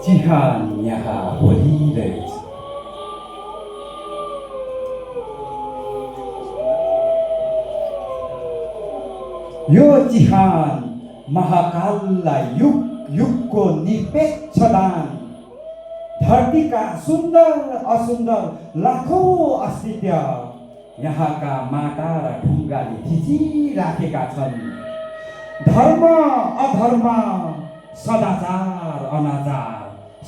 चिहान यहाँ बोलिरहेछ। यो चिहान महाकाललाई युग युगको निरपेक्ष दान, धरतीका सुन्दर असुन्दर लाखौं अस्तित्व यहाँका माटा र ढुङ्गाले खिचिराखेका छन्। धर्म अधर्म, सदाचार अनाचार,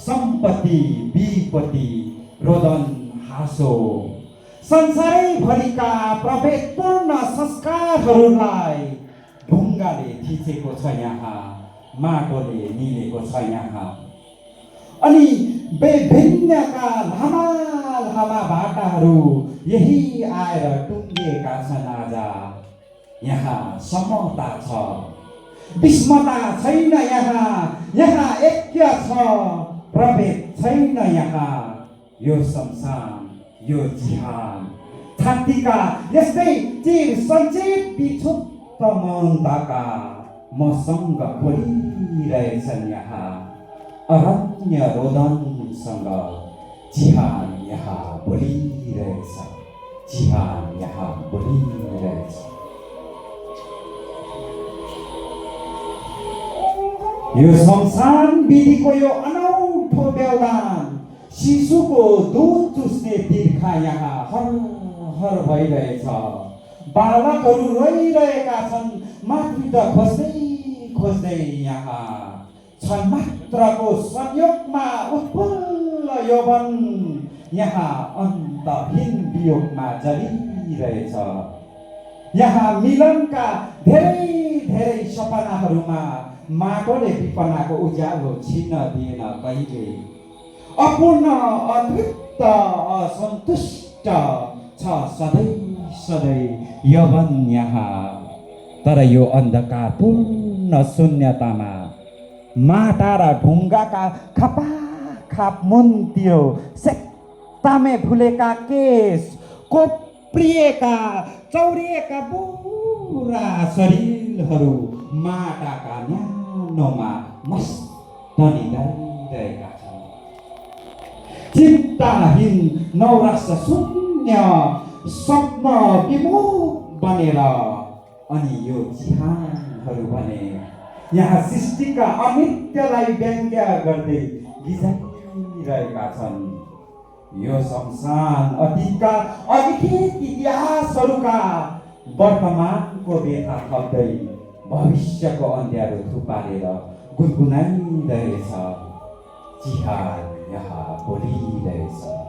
सम्पत्ति विपत्ति, रोदन हाँसो, संसारैभरिका प्रभेदपूर्ण संस्कारहरूलाई ढुङ्गाले थिचेको छ यहाँ, माटोले निलेको छ यहाँ। अनि विभिन्नका लामा लामा बाटाहरू यही आएर टुङ्गिएका छन् आज। यहाँ समता छ, विस्मता छैन यहाँ, यहाँ ऐक्य छ, प्रभेद छैन यहाँ। यो संसार, यो जिहान, छातीका यस्तै चिर सञ्चित विक्षुब्ध मौनताका मसँग खोलिरहेछन् यहाँ। अरण्य रोदनसँग जिहान यहाँ बोलिरहेछ, जिहान यहाँ बोलिरहेछ। यो संसार विधिको यो अनौठो व्यवधान, शिशुको दुध चुस्ने तिर्खा यहाँ हर हर भइरहेछ। बालकहरू रोइरहेका छन् मातृत्व खोज्दै खोज्दै यहाँ। क्षण मात्रको संयोगमा उत्फुल्ल यौवन यहाँ अन्तहीन वियोगमा जलिरहेछ। यहाँ मिलनका धेरै धेरै सपनाहरूमा माटोले विपनाको उज्यालो छिन्न दिएन कहिले। अपूर्ण अतृप्त असन्तुष्ट छ सधैँ सधैँ यौवन यहाँ। तर यो अन्धकारपूर्ण शून्यतामा माटा र ढुङ्गाका खपाखाप मुन्तियो, सेक्तामे फुलेका केश, कोप्रिएका चौरिएका बुरा शरीरहरू माटाका न्यानोमा मस्त निदाइरहेका छन्। चिन्ताहीन नौरस शून्य स्वप्न विमुख बनेर अनि यो जिहानहरू भने यहाँ सृष्टिका अनित्यलाई व्यङ्ग्य गर्दै गिजाइरहेका छन्। यो संसार अतीतका अलिखित इतिहासहरूका वर्तमानको व्यथा थप्दै भविष्यको अँध्यारो थुपारेर गुनगुनाइरहेछ। जिहान यहाँ बोलिरहेछ।